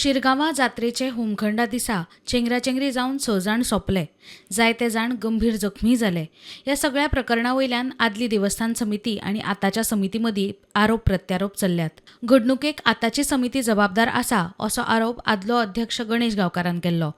शिरगांवा जात्रेचे होमखंडा दिसा चेंगराचेंगरी जावन 6 जाण सोंपले, जायते जाण गंभीर जखमी जाले. ह्या सगळ्या प्रकरणा वयल्यान आदली देवस्थान समिती आनी आतांच्या समिती मदीं आरोप प्रत्यारोप चल्ल्यात. घडणुकेक आतांची समिती जबाबदार आसा असो आरोप आदलो अध्यक्ष गणेश गांवकारान केल्लो.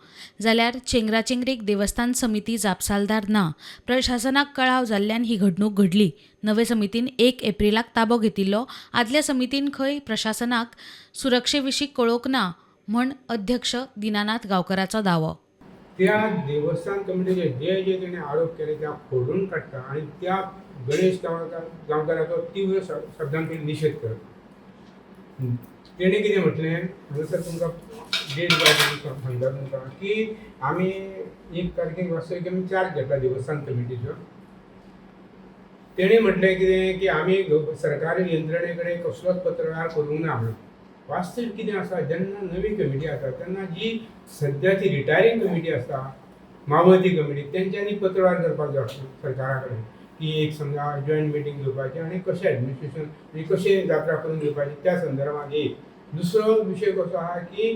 जाल्यार चेंगराचेंगरीक देवस्थान समिती जापसालदार ना, प्रशासनाक कळाव जाल्ल्यान ही घडणूक घडली. नवे समितीन 1 एप्रिलाक ताबो घेतिल्लो. आदल्या समितीन खंय प्रशासनाक सुरक्षे विशीं कळोवंक ना म्हण अध्यक्ष दिनानाथ गांवकराचो दावो. त्या देवस्थान कमिटीचे जे जे तेणे आरोप केले त्या खोडून काडटा आनी त्या गणेश गांवकाराचो तीव्र शब्दान तेणी निशेध करता. तेणे कितें म्हटलें हांगासर तुमकां डेट सांगता तुमकां की आमी 1 तारखेक वास्तवीक आमी चार्ज घेतला देवस्थान कमिटीचो. तेणे म्हटलें कितें की आमी सरकारी यंत्रणे कडेन कसलोच पत्रव्यवहार करूंक ना म्हणून. वास्तवीक कितें आसा, जेन्ना नवी कमिटी आसा तेन्ना जी सद्याची रिटायरींग कमिटी आसा मावती कमिटी तेंच्यांनी पत्रव्यवहार करपाक जाय आसलो सरकारा कडेन की एक समजा जॉयंट मिटींग घेवपाची आनी कशें एडमिनिस्ट्रेशन आनी कशें जात्रा करून घेवपाची त्या संदर्भात एक. दुसरो विशय कसो आहा की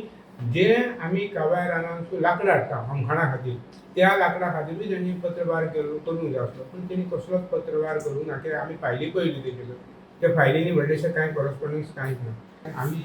जे आमी काव्या रानांतसून लांकडां हाडटा होमखणा खातीर त्या लांकडां खातीरूय तेंणी पत्रव्यवहार करूंक जाय आसलो, पूण तेणी कसलोच पत्रव्यवहार करूंक ना. कित्याक आमी फायली पळयली तेजे कडेन, त्या फायलींनी व्हडलेशें कांय कॉरस्पॉन्डन्स कांयच ना. आमी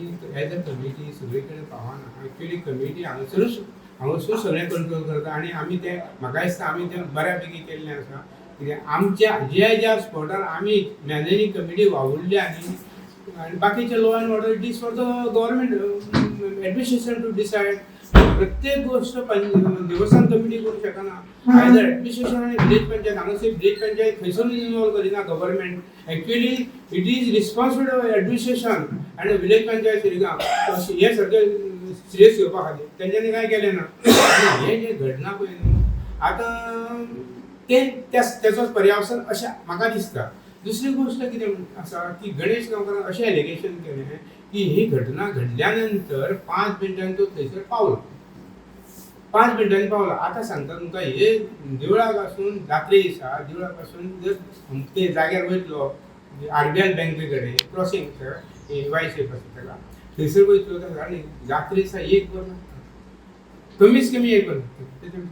एज अ कमिटी सगळे कडेन पावना. एक्चुअली कमिटी हांगासरूच सगळें कंट्रोल करता आनी आमी तें म्हाका दिसता आमी तें बऱ्या पैकी केल्लें आसा. कित्याक आमच्या ज्या ज्या स्पॉटार आमी मॅनेजींग कमिटी वावुरल्या आनी बाकीचे law and order it is for the government administration to decide. प्रत्येक गोष्ट देवस्थान कमिटी करूंक शकना. आयदर एडमिनिस्ट्रेशन आनी विलेज पंचायत, हांगासर विलेज पंचायत खंयसरूय इनवॉल्व करिना government. Actually it is responsibility of administration आनी विलेज पंचायत शिरगांव हें सारकें सिरियस घेवपा खातीर तेंच्यांनी कांय केलें ना. आनी हें जें घडना पळय न्हू आतां तें तेचोच पर्यावसन अशें म्हाका दिसता. दुसरी गोश्ट कितें आसा की गणेश गांवकारान अशें एलिगेशन केलें की ही घटना घडल्या नंतर 5 मिनटांनी तो थंयसर पावलो, 5 मिनटांनी पावलो. आतां सांगता तुमकां, हे देवळाक आसून जात्रे दिसा देवळाक आसून जर ते जाग्यार वयतलो आरबीआय बँके कडेन क्रॉसींग वाय शेप आसा ताका थंयसर वयतलो जाल्यार आनी जात्रे दिसा 1 वर लागता, कमीच कमी 1 वर लागता.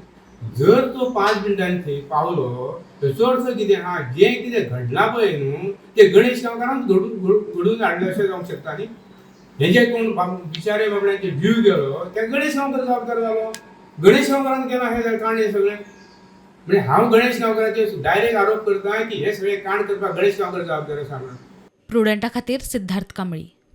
जर तो 5 मिनटांनी थंय पावलो तेचो अर्थ कितें आहा, जें कितें घडलां पळय न्हू तें गणेश गांवकारान घडून हाडलें अशें जावंक शकता. न्ही हें जे कोण बिचारे बाबड्यांचे जीव गेलो ते गणेश गांवकार जबाबदार जालो. गणेश गांवकारान केलां हें कांड हें सगळें. म्हणजे हांव गणेश गांवकाराचेर डायरेक्ट आरोप करता की हें सगळें कांड करपाक गणेश गांवकार जबाबदार आसा म्हणून. प्रुडंटा खातीर सिद्धार्थ कांबळी.